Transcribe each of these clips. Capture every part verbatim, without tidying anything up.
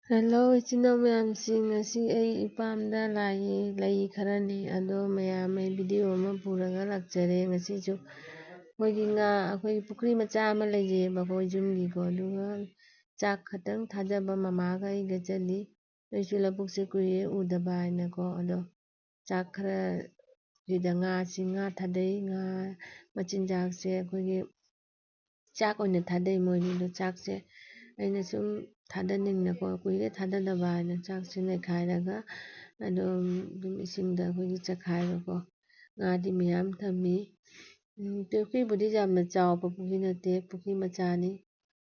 Hello, ꯏꯆꯤꯟ ꯏꯅꯥꯎ ꯃꯌꯥꯝꯁꯤꯡ, ꯉꯁꯤ ꯑꯩ ꯏꯄꯥꯝꯗ ꯂꯥꯛꯏ꯫ ꯂꯩ ꯈꯔꯅꯤ ꯑꯗꯣ ꯃꯌꯥꯝ ꯑꯩ ꯚꯤꯗꯤꯑꯣ ꯑꯃ ꯄꯨꯔꯒ ꯂꯥꯛꯆꯔꯦ꯫ ꯉꯁꯤꯁꯨ ꯑꯩꯈꯣꯏꯒꯤ ꯉꯥ, ꯑꯩꯈꯣꯏꯒꯤ ꯄꯨꯈ꯭ꯔꯤ ꯃꯆꯥ ꯑꯃ ꯂꯩꯖꯩꯑꯕ ꯑꯩꯈꯣꯏ ꯌꯨꯝꯒꯤꯀꯣ꯫ ꯑꯗꯨꯒ ꯆꯥꯛ ꯈꯛꯇꯪ ꯊꯥꯖꯕ ꯃꯃꯥꯒ ꯑꯩꯒ ꯆꯠꯂꯤ꯫ ꯑꯩꯁꯨ ꯂꯧꯕꯨꯛꯁꯦ ꯀꯨꯏꯔꯦ ꯎꯗꯕ ꯍꯥꯏꯅꯀꯣ꯫ ꯑꯗꯣ ꯆꯥꯛ ꯈꯔ ꯁꯤꯗ ꯉꯥꯁꯤ, ꯉꯥ ꯊꯥꯗꯩ꯫ ꯉꯥ ꯃꯆꯤꯟꯖꯥꯛꯁꯦ ꯑꯩꯈꯣꯏꯒꯤ ꯆꯥꯛ ꯑꯣꯏꯅ ꯊꯥꯗꯩ ꯃꯣꯏꯗꯤ꯫ ꯑꯗꯣ ꯆꯥꯛꯁꯦ ꯑꯩꯅ ꯁꯨꯝ ꯊꯥꯗꯅꯤꯡꯅꯀꯣ, ꯀꯨꯏꯔꯦ ꯊꯥꯗꯗꯕ ꯍꯥꯏꯅ ꯆꯥꯛꯁꯦ ꯅꯩꯈꯥꯏꯔꯒ ꯑꯗꯨꯝ, ꯑꯗꯨꯝ ꯏꯁꯤꯡꯗ ꯑꯩꯈꯣꯏꯒꯤ ꯆꯥꯛꯈꯥꯏꯕꯀꯣ꯫ ꯉꯥꯗꯤ ꯃꯌꯥꯝ ꯊꯝꯃꯤ꯫ ꯎꯝ, ꯄꯨꯈ꯭ꯔꯤꯕꯨꯗꯤ ꯌꯥꯝꯅ ꯆꯥꯎꯕ ꯄꯨꯈ꯭ꯔꯤ ꯅꯠꯇꯦ, ꯄꯨꯈ꯭ꯔꯤ ꯃꯆꯥꯅꯤ꯫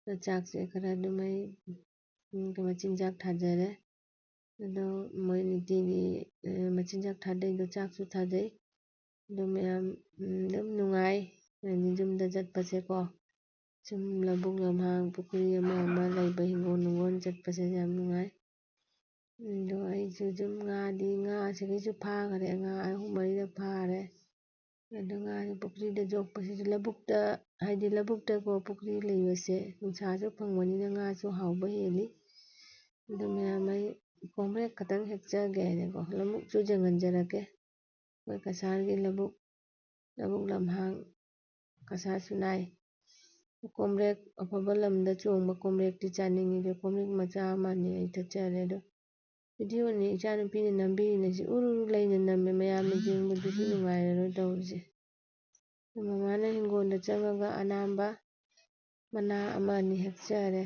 ꯑꯗꯣ ꯆꯥꯛꯁꯦ ꯈꯔ ꯑꯗꯨꯝ ꯑꯩ, ꯎꯝ, ꯃꯆꯤꯟꯖꯥꯛ ꯊꯥꯖꯔꯦ꯫ ꯑꯗꯣ ꯃꯣꯏ ꯅꯨꯡꯇꯤꯒꯤ, ꯑ, ꯃꯆꯤꯟꯖꯥꯛ ꯊꯥꯗꯩꯗꯣ ꯆꯥꯛꯁꯨ ꯊꯥꯗꯩ꯫ ꯑꯗꯨ ꯃꯌꯥꯝ, ꯎꯝ, ꯑꯗꯨꯝ ꯅꯨꯡꯉꯥꯏ꯫ ꯍꯥꯏꯗꯤ ꯌꯨꯝꯗ ꯆꯠꯄꯁꯦꯀꯣ꯫ ꯁꯨꯝ ꯂꯧꯕꯨꯛ ꯂꯝꯍꯥꯡ, ꯄꯨꯈ꯭ꯔꯤ ꯑꯃ ꯑꯃ ꯂꯩꯕ, ꯍꯤꯡꯒꯣꯜ ꯅꯨꯡꯒꯣꯜ ꯆꯠꯄꯁꯦ ꯌꯥꯝ ꯅꯨꯡꯉꯥꯏ꯫ ꯑꯗꯣ ꯑꯩꯁꯨ ꯑꯗꯨꯝ ꯉꯥꯗꯤ, ꯉꯥꯁꯤꯗꯩꯁꯨ ꯐꯥꯈꯔꯦ, ꯉꯥ ꯑꯍꯨꯝ ꯃꯔꯤꯔꯛ ꯐꯥꯔꯦ꯫ ꯑꯗꯣ ꯉꯥꯁꯦ ꯄꯨꯈ꯭ꯔꯤꯗ ꯌꯣꯛꯄꯁꯤꯁꯨ ꯂꯧꯕꯨꯛꯇ, ꯍꯥꯏꯗꯤ ꯂꯧꯕꯨꯛꯇꯀꯣ ꯄꯨꯈ꯭ꯔꯤ ꯂꯩꯕꯁꯦ ꯅꯨꯡꯁꯥꯁꯨ ꯐꯪꯕꯅꯤꯅ ꯉꯥꯁꯨ ꯍꯥꯎꯕ ꯍꯦꯜꯂꯤ꯫ ꯑꯗꯣ ꯃꯌꯥꯝ ꯑꯩ ꯀꯣꯝꯄ꯭ꯔꯦꯛ ꯈꯛꯇꯪ ꯍꯦꯛꯆꯒꯦ ꯍꯥꯏꯅꯀꯣ, ꯂꯧꯕꯨꯛꯁꯨ ꯌꯦꯡꯍꯟꯖꯔꯛꯀꯦ꯫ ꯑꯩꯈꯣꯏ ꯀꯁꯥꯔꯒꯤ ꯂꯧꯕꯨꯛ, ꯂꯧꯕꯨꯛ ꯂꯝꯍꯥꯡ, ꯀꯁꯥꯔ ꯁꯨꯅꯥꯏ꯫ ꯀꯣꯝꯄ꯭ꯔꯦꯛ ꯑꯐꯕ ꯂꯝꯗ ꯆꯣꯡꯕ ꯀꯣꯝꯄ꯭ꯔꯦꯛꯇꯤ ꯆꯥꯅꯤꯡꯉꯤ, ꯑꯗꯣ ꯀꯣꯝꯄ꯭ꯔꯦꯛ ꯃꯆꯥ ꯑꯃ ꯑꯅꯤ ꯑꯩ ꯊꯠꯆꯔꯦ꯫ ꯑꯗꯣ ꯚꯤꯗꯤꯑꯣꯅꯤ ꯏꯆꯥꯅꯨꯄꯤꯅ ꯅꯝꯕꯤꯔꯤꯅꯁꯤ ꯎꯔꯨ ꯎꯔꯨ ꯂꯩꯅ ꯅꯝꯃꯦ, ꯃꯌꯥꯝꯅ ꯌꯦꯡꯕꯗꯨꯁꯨ ꯅꯨꯡꯉꯥꯏꯔꯔꯣꯏ ꯇꯧꯔꯤꯁꯦ꯫ ꯃꯃꯥꯅ ꯍꯤꯡꯒꯣꯜꯗ ꯆꯪꯉꯒ ꯑꯅꯥꯝꯕ ꯃꯅꯥ ꯑꯃ ꯑꯅꯤ ꯍꯦꯛꯆꯔꯦ꯫